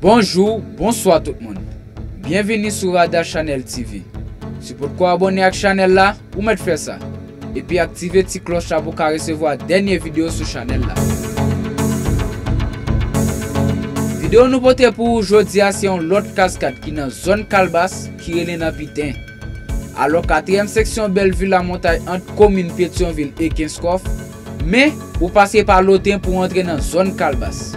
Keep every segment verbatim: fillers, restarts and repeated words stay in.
Bonjou, bonswa tout moun. Byenvini sou Radar Channel T V. Si w potko abòne ak chanèl la, ou mèt fè sa. Epi aktive ti klòch la pou w ka resevwa dènye videyo sou chanèl la. Videyo nou pote pou ou jodi a se yon lòt kaskad ki nan zòn Kalbas ki rele nan Piten. Alò katriyèm seksyon Bèlvi Lamontay ant komin Petyonvil e Kenskòf, men ou pase pa Loten pou w antre nan zòn Kalbas.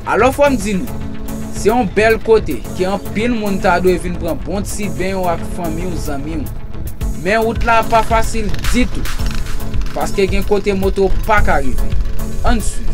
Alò fò m di nou, se yon bèl kote ke anpil moun ta dwe vin pran bon ti beny w ak fanmi w, zanmi w. Men wout la pa fasil ditou, paske gen kote moto pa ka rive. Ann swiv.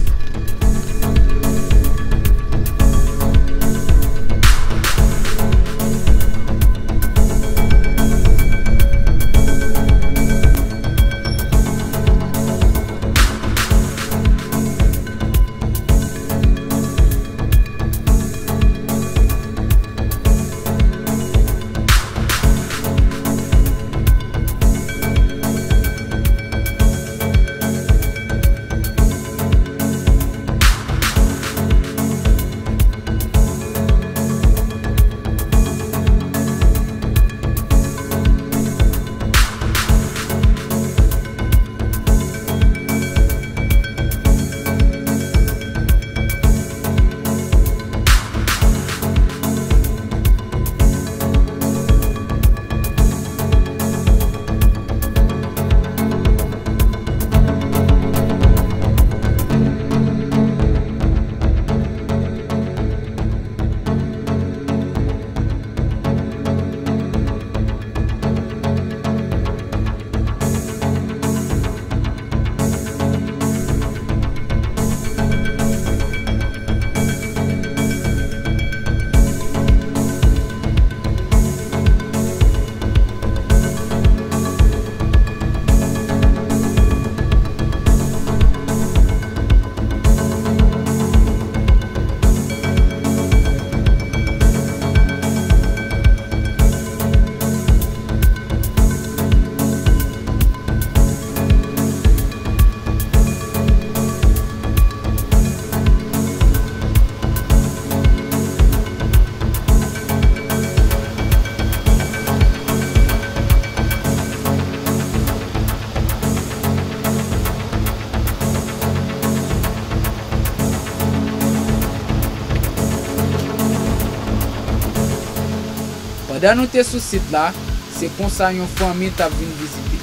Pandan nou te sou sit la, se konsa yon fanmi t ap vin vizite.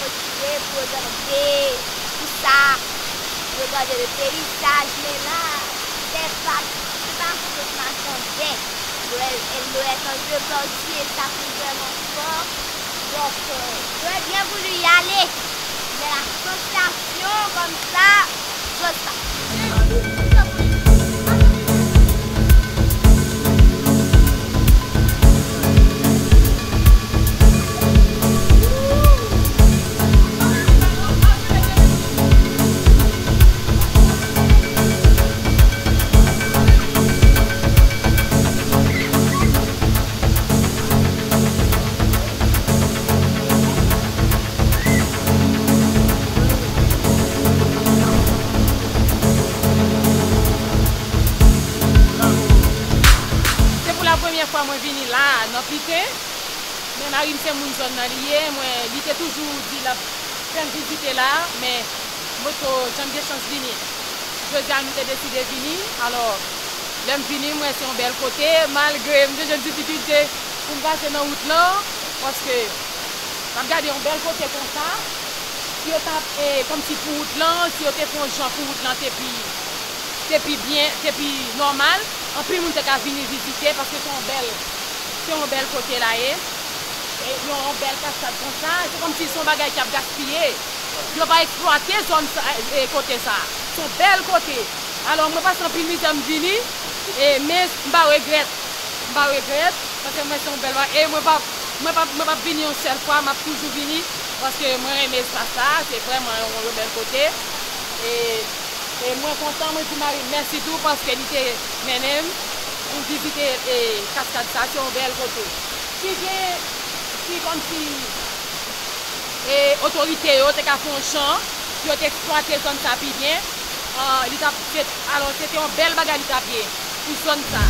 motive pou yo gade tout sa, pou yo gade le peyizaj, men la, se pa, se pa yon kote pou mache an bèk. Lè, lè tankou plòti, e sa pi vrèman fò. Donk, euh, j'aurais bien voulu y aller, mais la sensation comme ça, j'ose pas. Se pou la premyè fwa mwen vini la, nan Piten. Men mari m se moun zòn nan li ye. Mwen, li te toujou di l ap fè m vizite la, men mwen to janm gen chans vini. Jodi a, nou te deside vini. Alò, lè m vini, m wè se yon bèl kote, malgre m te jwenn difikilte pou m pase nan wout lan, paske m ap gade yon bèl kote konsa, si yo t ap, e, kòmsi pou wout lan, si yo te fè yon jan pou wout lan te pi, te pi byen, te pi nòmal, anpil moun te ka vini vizite, paske se yon bèl, se yon bèl kote la ye. E yon, yon bèl kaskad konsa, se kòmsi se yon bagay ki ap gaspiye. Yo pa eksplwate zòn sa, e, kote sa. Se yon bèl kote. Alò, mwen pase anpil mizè, m vini, e, men m pa regrèt. M pa regrèt, paske mwen se yon bèl bagay. E mwen p ap, mwen p ap, mwen p ap vini yon sèl fwa, m ap toujou vini, paske mwen renmen espas sa, se vrèman yon, yon bèl kote. E, e mwen kontan, mwen di mari m mèsi tou, paske li te mennen m pou m vizite, e, kaskad sa, se yon bèl kote. Si gen, si kòmsi, e, otorite yo te ka fè yon jan pou yo te eksplwate zòn sa pi byen, ah, li t ap, se, alò, se te yon bèl bagay li t ap ye pou zòn sa.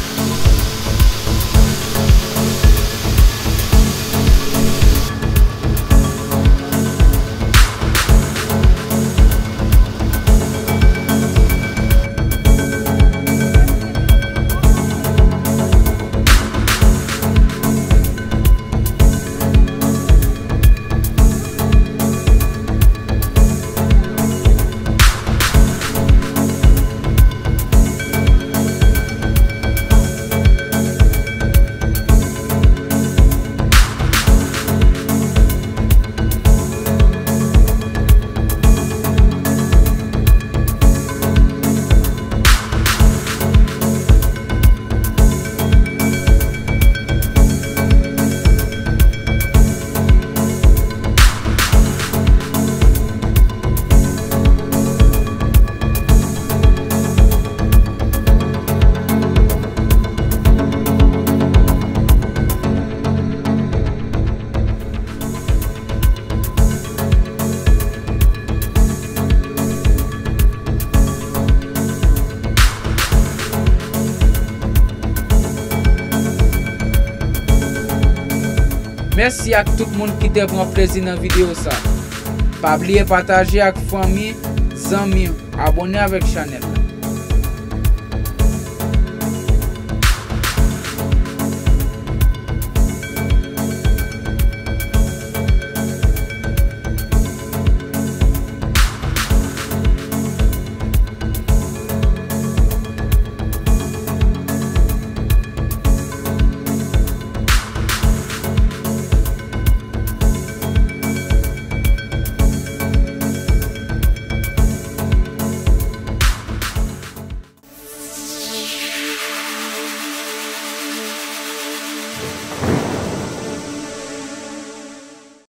Mèsi ak tout moun ki te pran plezi nan videyo sa. Pa bliye pataje ak fanmi, zanmi, abòne avèk chanèl la.